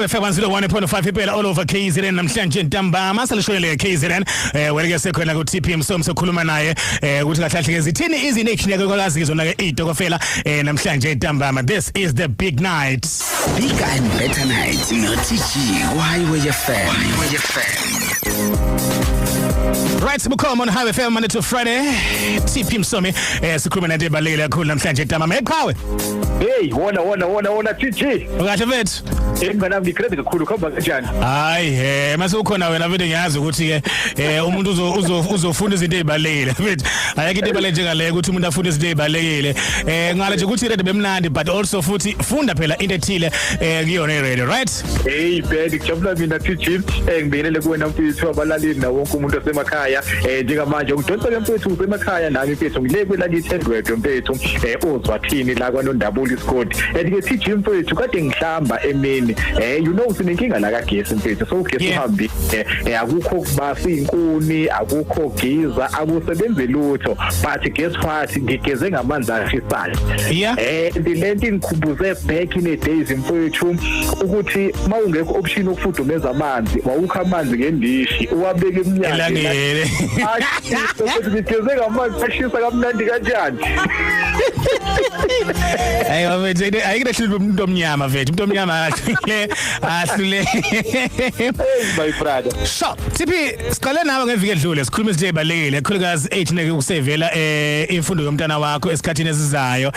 Highway FM 101.5 impela all over KZN namhlanje ntambama salishonele KZN. Wena ke sekhona ku TPM so sokhuluma naye ukuthi kahle kahle ke zithini izinto ezishineke kwakazi zona ke izitokofela namhlanje ntambama. This is the big night. Bigger and better night no TG Highway FM. Highway FM. Right, sibukhoma on Highway FM Monday to Friday. TP Msomi, sikhuluma nento ebalekile kakhulu namhlanje ntambama. Eqhawe. Hey, wona wona wona wona TG. Ukahle mfethu? Mngani wami, ngikrede kakhulu, khomba kanjani? Hayi, mase ukhona wena mfethu, ngiyazi ukuthi ke umuntu uzofunda izinto ezibalekile mfethu. Ayikho into ebaleke njengale ukuthi umuntu afunde izinto ezibalekile. Ngale nje ukuthi radio bemnandi, but also futhi funda phela into ethile kuyona i-radio, right? Hey Ben, ngijabula mina TG. Ngibingelele kuwena mfethu, abalaleli nawo wonke umuntu osemakhaya. Njengamanje ngidonsa ke mfethu usemakhaya nami mfethu, ngile kwelakithi eNdwedwe mfethu, oZwathini la kwaNondabula isigodi. And ke TG mfethu, kade ngihlamba emini. You know sinenkinga la kagesi mfethu. So ugesi uhambile. Akukho kubasa inkuni, akukho giza, akusebenzi lutho. But guess what? Ngigeze ngamanzi ashisayo. Lento ingikhumbuze back in the days mfethu, ukuthi mawungekho option okufudumeza amanzi, wawukha amanzi ngendishi uwabeka emnyango. Elangeni. Ashisa futhi, ngigeze ngamanzi ashisa kamnandi kanjani. Hayi mfethu, ayikho hlule umuntu omnyama mfethu, umuntu omnyama ahlule ahlule. Hey my brother. So, TP, siqale nawe ngeviki edlule sikhuluma izinto ezibalekile, kakhulukazi ethina ukusevela imfundo yomntana wakho esikhathini esizayo.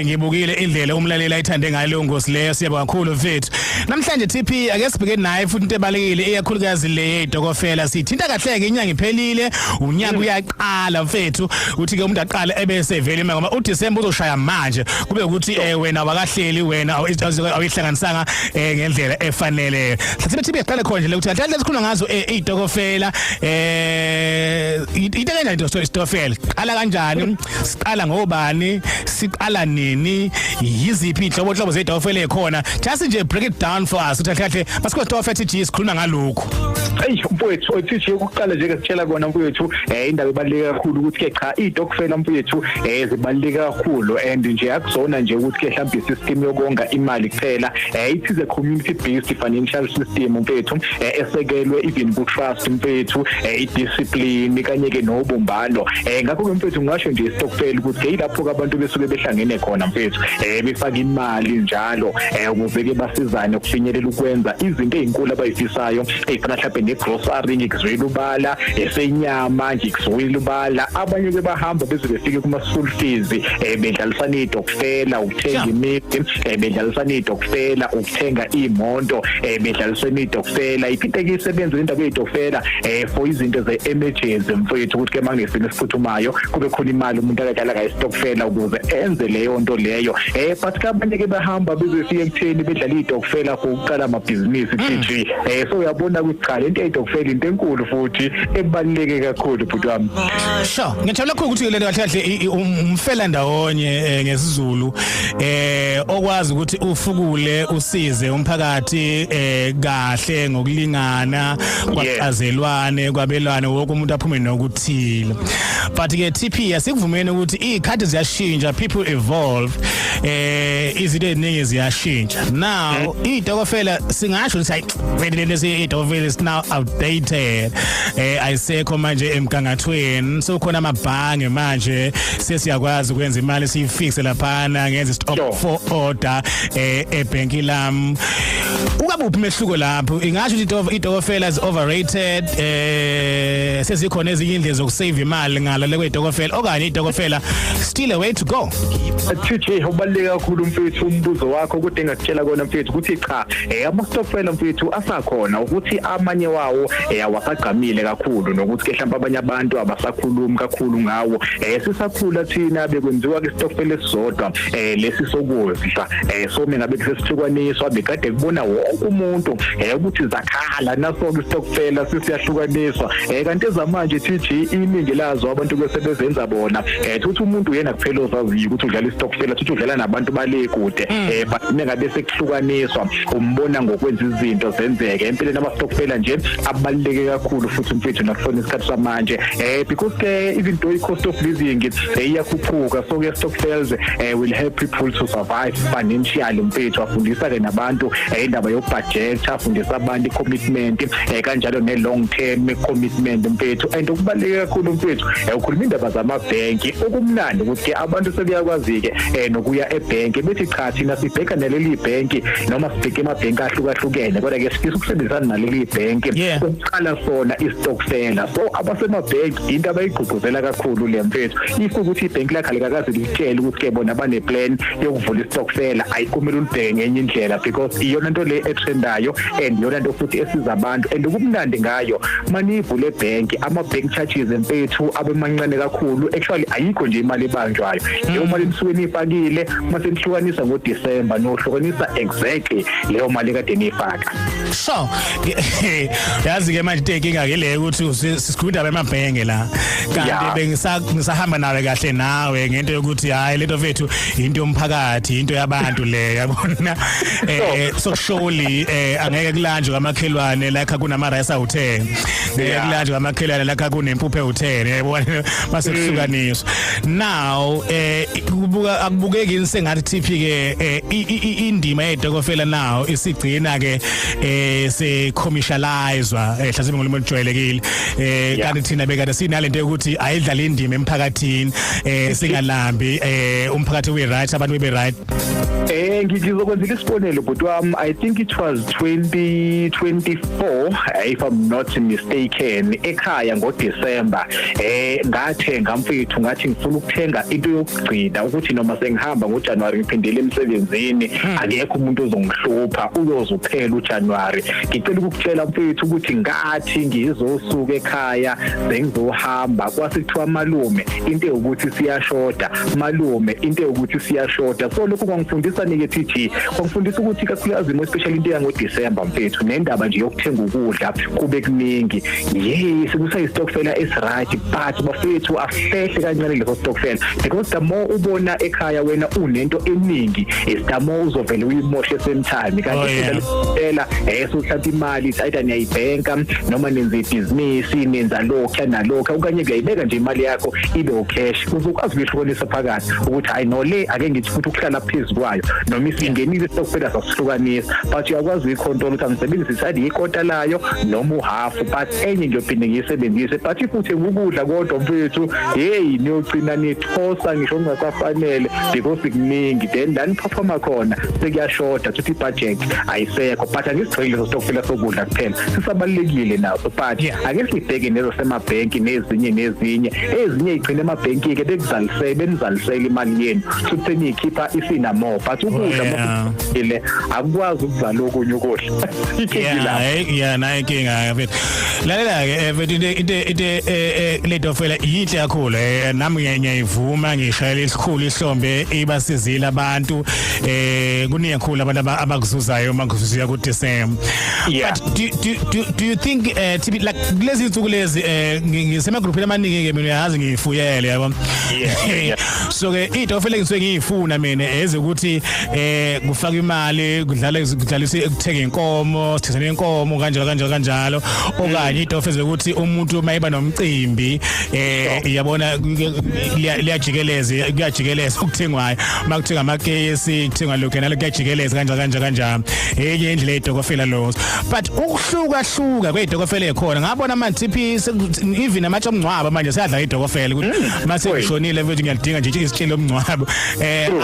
Ngibukile indlela umlaleli ayithande ngayo leyo ngosi leyo, siyabonga kakhulu mfethu. Namhlanje TP, ake sibheke naye futhi into ebalekile, ikakhulukazi le yezitokofela. Sithinta kahle ke, inyanga iphelile, unyaka uyaqala mfethu, uthi ke umuntu aqale ebese vele imali ngoba uDecember uzoshaya manje, kube ukuthi wena wakahleli, wena awuyihlanganisanga ngendlela efanele. Mhlawumbe TP aqale khona nje le ukuthi kahle sikhuluma ngazo izitokofela, into kanjani into isitokofela, qala kanjani, siqala ngobani, siqala nini, yiziphi inhlobo hlobo zezitokofela ekhona? Just nje break it down for us ukuthi kahle kahle masikhuluma isitokofela, TG, sikhuluma ngalokho. Hey mfowethu, TG, ukuqala nje ke sitshela kona mfowethu, indaba ebaluleke kakhulu ukuthi ke cha, izitokfela mfowethu zibaluleke kakhulu, and nje akuzona nje ukuthi ke mhlawumbe isystem yokonga imali kuphela. It is a community based financial system mfowethu, esekelwe even ku trust mfowethu, i discipline kanye ke nobumbano. Ngakho ke mfowethu, ngisho nje istokfela ukuthi ke ilapho ke abantu besuke behlangene khona mfowethu, befaka imali njalo ukuze ke basizane ukufinyelela ukwenza izinto ezinkulu abayifisayo, ezifana mhlawumbe negrocery, ngikuzwela ubala esenyama, ngikuzwela ubala. Abanye ke bahamba beze befike kuma school fees, bedlalisana izitokfela ukuthenga imizi, bedlalisana izitokfela ukuthenga imoto, bedlalisana izitokfela. Iphinde ke isebenze indaba yezitokfela for izinto ze emergency mfowethu, ukuthi ke mangesimo esiphuthumayo kube khona imali umuntu akadlala ngayo isitokfela ukuze enze leyo nto leyo. But kabanye ke bahamba beze befike ekutheni bedlala izitokfela for ukuqala amabhizinisi, TG. So uyabona ukuthi cha, lento yezitokfela into enkulu futhi ebaluleke kakhulu, bhuti wami. Sure, ngiyajabula kakhulu ukuthi lento kahle kahle umfela ndawonye ngesiZulu, okwazi ukuthi ufukule usize umphakathi kahle ngokulingana, kwacazelwane, kwabelwane, wonke umuntu aphume nokuthile. But ke TP, asikuvumeni ukuthi izikhathi ziyashintsha, people evolve, izinto eziningi ziyashintsha. Now izitokofela singasho ukuthi hayi vele lesi izitokofela is now outdated, ayisekho manje emgangathweni, so khona amabhange manje, sesiyakwazi ukwenza imali siyifixe laphana, ngenza stop for order ebhenki lami. Ukabuphi umehluko lapho? Ingasho ukuthi itokofela is overrated, sezikhona ezinye indlela zokusave imali ngalo le kwetokofela, okanye itokofela still a way to go? TJ, ubaluleke kakhulu mfethu umbuzo wakho. Kodwa engakutshela kona mfethu ukuthi cha, ama-stokfela mfethu asakhona, ukuthi amanye wawo awasagqamile kakhulu, nokuthi ke mhlawumbe abanye abantu abasakhulumi kakhulu ngawo. Sisakhula thina bekwenziwa ke istokfela esisodwa, lesi sokudla. So mina ngabe sesihlukaniswa, bekade kubona wonke umuntu ukuthi zakhala naso ke istokfela sisiyahlukaniswa. Kanti ezamanje TG, iningi lazo abantu bese bezenza bona, uthi umuntu yena kuphela ozaziyo ukuthi udlala istokfela, uthi udlala nabantu bale kude. But mengabe sekuhlukaniswa, umbona ngokwenza izinto zenzeke empeleni. Ama-stokfela nje abaluleke kakhulu futhi mfethu nakusona isikhathi samanje, because ke even though i-cost of living iyakhuphuka. Ukuguga. So ke stokfels will help people to survive financially mfethu. Afundisa ke nabantu indaba yokubudget, afundisa abantu i-commitment, kanjalo ne-long term commitment mfethu. And okubaluleke kakhulu mfethu, ukhuluma indaba zamabhenki, okumnandi ukuthi ke abantu sebeyakwazi-ke nokuya ebhenki bethi cha, thina sibheka naleli bhenki noma sibheke emabhenki ahlukahlukene, kodwa-ke sifisa ukusebenzisana naleli bhenki ukuqala sona istokfela. So abasemabhenki into abayigqugquzela kakhulu le mfethu, if ukuthi ibhenki lakho alikakaze likutshele ukuthi ke bona bane-plan yokuvula istokfela, ayikumele ulibheke ngenye indlela, because iyona nto le etrendayo and iyona nto futhi esiza abantu. And okumnandi ngayo, maniyivule ebhenki, ama-bank charges mfethu abe mancane kakhulu. Actually ayikho nje imali ebanjwayo. Leyo mali nisuke niyifakile, mase nihlukanisa ngoDisemba, nohlukanisa exactly leyo mali kade niyifaka. So yazi ke manje inkinga ke le ukuthi sikhuluma indaba emabhenge la, kanti bengisahamba nawe kahle nawe ngento yokuthi hayi, lento fethu into yomphakathi, into yabantu le, yabona. So surely angeke kulanjwe kamakhelwane like kunama rice awu10, ngeke kulanjwe kamakhelwane like kunempuphu ewu10, yabona, mase kuhlukaniswa. Now kubuka akubukeki sengathi TP ke indima yedokofela now isigcina ke se commercializwa, mhlawumbe ngolimo olujwayelekile, kanti thina bekade sinalento yokuthi ayidlala indima emphakathini, singalambi, umphakathi we right, abantu bebe right. Ngizokwenzela isibonelo bhuti wami. I think it was 2024, if I'm not mistaken, ekhaya ngoDecember ngathenga mfethu, ngathi ngifuna ukuthenga into yokugcina ukuthi noma sengihamba ngoJanuary ngiphindele emsebenzini, akekho umuntu ozongihlupha, uyozophela uJanuary. Ngicela ukukutshela mfethu ukuthi ngathi ngizosuka ekhaya sengizohamba, kwase kuthiwa malume into ewukuthi siyashoda, malume into ewukuthi siyashoda. So lokhu kwangifundisa nike TG, kwangifundisa ukuthi kakhulukazi more especially into yangoDecember mfethu, nendaba nje yokuthenga ukudla kube kuningi. Yes, kusayistokfela esiright, but bafethu asihlehle kancane leso stokfela, because the more ubona ekhaya wena unento eningi is the more uzovele uyimoshe same time. Kanti phela suthatha imali, either niyayibhenka noma nenza ibhizinisi, nenza lokho nalokho, okanye kuyayibeka nje imali yakho ibe ucash, uzokwazi ukuyihlukanisa phakathi ukuthi hayi no, le ake ngithi futhi ukuhlala phezulu kwayo noma isingenile istokfela sasihlukanisa, but uyakwazi uyicontrol ukuthi angisebenzise side ikota layo noma uhalf, but enye nje uphinde ngiyisebenzise. But if uthenga ukudla kodwa mfethu, hey, niyogcina nithosa ngisho kungasafanele because kuningi, then la niperforma khona sekuyashoda, futhi ibudget ayisekho. But angisigxile sostokfela sokudla kuphela, sisabalulekile naso, but ake sibheke nezo semabhenki nezinye nezinye, ezinye igcine emabhenki ke bekuzalisele, benizalisele imali yenu futhi seniyikhipha isina more, but ukudla ile akukwazi ukuzala okunye ukudla. Yeah, nayo inkinga mfethu. Lalela ke mfethu, into le tofela yinhle kakhulu, nami ngiyayivuma, ngishayela isikhulu ihlombe, ibasizile abantu, kuningi kakhulu abantu abakuzuzayo uma kuzuziya ku December. But do you think TP, like kulezi insuku lezi ngisemagroupini amaningi ke mina, uyazi ngiyifuyele, yabo. So ke itofela engisuke ngiyifuna mina ezokuthi kufaka imali, kudlala kudlalisa ukuthenga inkomo, sithengene inkomo kanjalo kanjalo kanjalo, okanye itofe zokuthi umuntu mayiba nomcimbi, yabona, liyajikeleza, kuyajikeleza ukuthengwayo, makuthenga amakesi, kuthenga lokho nalokho, kuyajikeleza kanjalo kanjalo kanjalo, enye indlela yedokofela lo. But ukuhluka hluka kwedokofela ekhona, ngabona manje TP, even amatshe omngcwabo manje siyadla idokofela, ukuthi mase ngishonile mfethu ngiyalidinga nje isitshelo omngcwabo.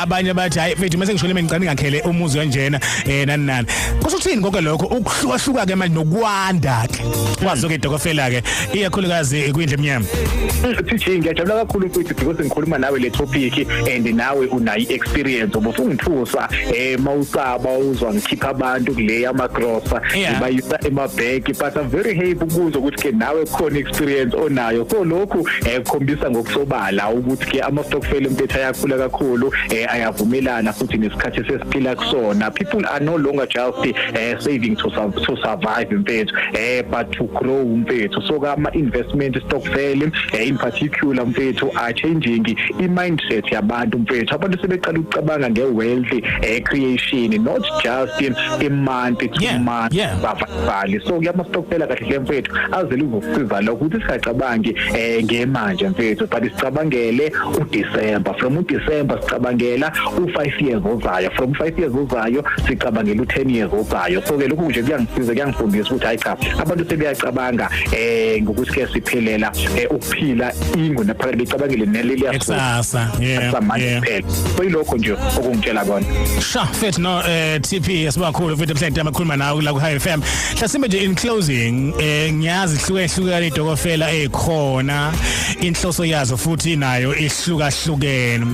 Abanye bathi hayi mfethu, mase ngishonile ngicela ngingakhele umuzi kanjena, nani nani. Kusho ukuthini konke lokho ukuhluka hluka ke manje nokwanda ke kwazo ke idokofela ke, ikakhulukazi kwindlu emnyama? TG, ngiyajabula kakhulu futhi because ngikhuluma nawe le topic and nawe unayo experience. Ubusungithusa mawusaba uzwa ngikhipha abantu kule amagrosa ngibayisa emabhenki, but I'm very happy ukuzwa ukuthi ke nawe khona experience onayo. So lokhu kukhombisa ngokusobala ukuthi ke ama stokfel empetha ayakhula kakhulu, ayavumelana futhi nesikhathi sesiphila kusona. People are no longer just saving to survive mfethu, but to grow mfethu. So ama investment stokfel in particular mfethu are changing i mindset yabantu mfethu. Abantu sebeqala ukucabanga nge wealth creation, not just a month to month survival. So kuyama stokfela kahle hle mfethu azele ukusiza lokho ukuthi singacabangi ngemanje mfethu, but sicabangele uDecember. From uDecember sicabangela u5 years ozayo, from 5 years ozayo sicabangela u10 years ozayo. So ke lokhu nje kuyangisiza, kuyangifundisa ukuthi hayi cha, abantu sebeyacabanga ngokuthi ke siphelela ukuphila ingo naphakathi, becabangele neleli kusasa. Manje kuphela. So yilokho nje okungitshela kona. Sha fit no TP, sibakhulu futhi mhlawumbe amakhuluma nawe la ku High FM. Hlasimbe nje in closing, ngiyazi ihlukahlukene idokofela ekhona, inhloso yazo futhi nayo ihlukahlukene.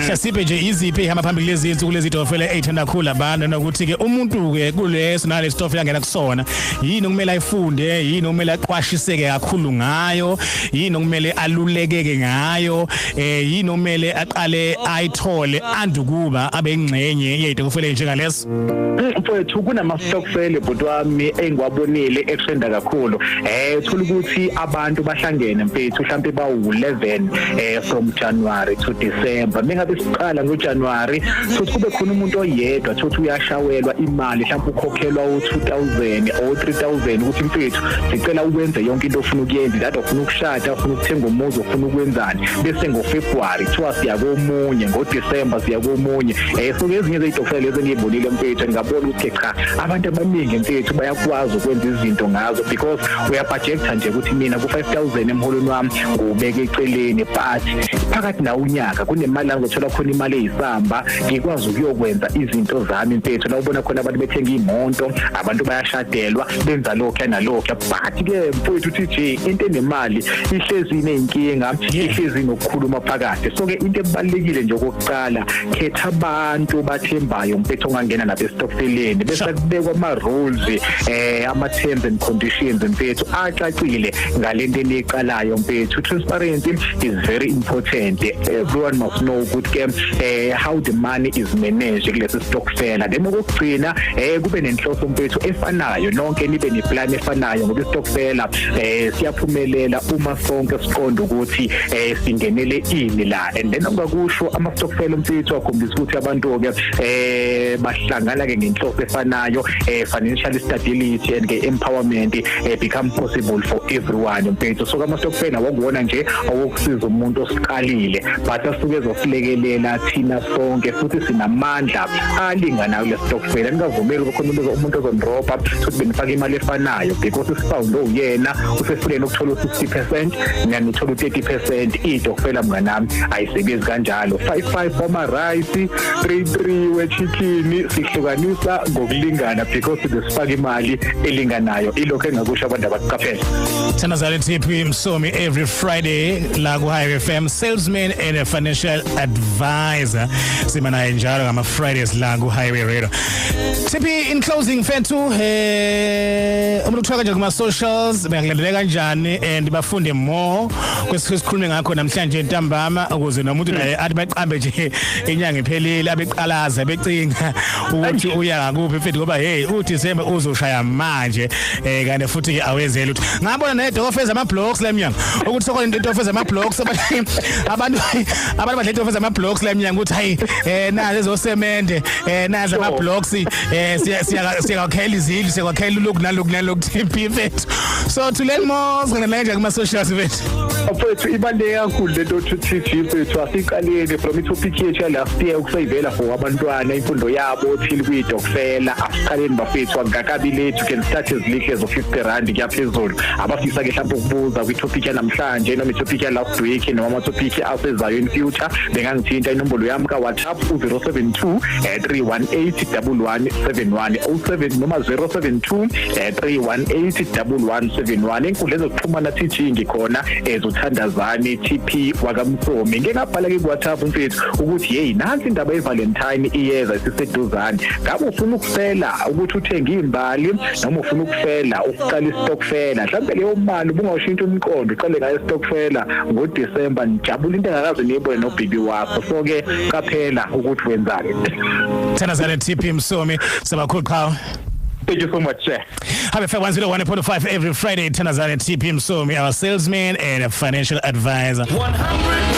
Hlasimbe nje iziphi ihamba phambili lezi insuku lezi idokofela ezithanda kakhulu abantu, nokuthi ke umuntu ke kuleso nalesi stofela angena kusona yini okumele ayifunde, yini okumele aqwashiseke kakhulu ngayo, yini okumele alulekeke ngayo, yini okumele aqale ayithole andukuba abe ingxenye yedokofela njengaleso? Mfowethu, kunama stokvel bhuti wami engiwabonile etrenda kakhulu. Uthola ukuthi abantu bahlangene mfethu, mhlambe bawu11 from January to December. Mengabe siqala ngoJanuary, futhi kube khona umuntu oyedwa thothi uyashawelwa imali, mhlawumbe ukhokhelwa u2000 or 3000, ukuthi mfethu sicela ukwenze yonke into ofuna ukuyenza, kade ufuna ukushada, ufuna ukuthenga umuzi, ufuna ukwenzani. Bese ngoFebruary kuthiwa siya komunye, ngoDecember siya komunye. So ezinye zey'tokfela lezi engiyibonile mfethu, ngabona ukuthi cha, abantu abaningi mfethu bayakwazi ukwenza izinto ngazo, because uyabudgeta nje ukuthi mina ku-5000 emholweni wami ngubeke eceleni, but phakathi nawo unyaka kunemali la ngizothola khona imali eyisamba, ngikwazi ukuyokwenza izinto zami mfethu. La ubona khona abantu bethenga imoto, abantu bayashadelwa, benza lokhu nalokhu. But ke mfowethu TJ, into enemali ihlezi ineyinkinga, ihlezi nokukhuluma phakathi. So ke into ebalekile nje okokuqala, khetha abantu bathembayo mfethu ongangena nabo esitokfeleni, bese kubekwa ama rules, ama terms and conditions mfethu acacile ngalento eniqalayo mfethu. Transparency is very important. Everyone must know ukuthi ke how the money is managed kulesi stokfela. Then okugcina, kube nenhloso mfethu efanayo, nonke nibe neplan efanayo, ngoba istokfela siyaphumelela uma sonke siqonda ukuthi singenele ini la. And then ongakusho, ama stokfela mfethu akhombisa ukuthi abantu ke bahlangana ke ngenhloso efanayo, financial stability and ke empowerment become possible for everyone mfethu. So ama stokfela wakuwona nje awokusiza umuntu osiqalile, but asuke ezosilekelela thina sonke, futhi sinamandla alinganayo kule stokfela. Ningavumeli ukukhona umuntu ozondropa futhi benifaka imali efanayo, because isipound uyena usefuleni ukuthola u60%, mina ngithola u30%. Itokfela mnganami ayisebenzi kanjalo. 55 wama rice, 33 we chicken, sihlukanisa ngokulingana because besifaka imali elinganayo. Ilokho engakusho, abantu abaqaphela. Thandazani TP Msomi every Friday la ku High FM, salesman and a financial advisor. Sima naye njalo ngama Fridays la ku Highway Radio. TP, in closing mfethu, umuntu kuthiwa kanjani kuma socials, bengakulandela kanjani and bafunde more kwesikhulume ngakho namhlanje ntambama, ukuze nomuntu naye athi baqambe nje inyanga iphelile abeqalaza becinga ukuthi uya ngakuphi mfethu, ngoba hey, uDecember uzoshaya manje, kanti futhi ke awenzeli ukuthi ngabona nedokofeza ama blocks la emnyango, ukuthi sokhona into etofeza ama blocks, abantu badla etofeza ama blocks la emnyango, ukuthi hayi, nazi ezosemende, nazi ama blocks, siya siyakhela izindlu, siyakwakhela lokhu nalokhu nalokhu. TP mfethu, so to learn more, singena nje kuma socials mfethu. Mfethu, ibaluleke kakhulu lento TG mfethu. Asiqaleni from i-topic yethu ya last year, ukusayivela for abantwana imfundo yabo till kuyidokfela. Asiqaleni bafethu, akukakabi late. You can start as little as R50 kuyaphezulu. Abafisa ke mhlawumbe ukubuza kwi-topic yanamhlanje noma i-topic ya last week noma ama-topic asezayo in future, bengangithinta. Inombolo yami ka-WhatsApp u-072 318 1171, 07 noma 072 318 1171. Inkundla zokuxhumana TG, ngikhona ezoThandazani TP wakaMsomi. Ngike ngabhala ke ku-WhatsApp mfethu ukuthi hey, nansi indaba ye-Valentine iyeza, isiseduzane, ngabe ufuna ukufela ukuthi uthenge imbali noma ufuna ukufela ukuqala isitokfela? Mhlawumbe leyo mali ubungawushintsha umqondo, uqale ngayo isitokfela ngoDecember, nijabule into engakaze niyibone nobhibi wakho. So ke qaphela ukuthi wenzani. Thandazani TP Msomi, sabakhulu qhawe. Thank you so much, sir. Have a 101.5 every Friday. Thandazani TP Msomi, our salesman and a financial advisor. 100.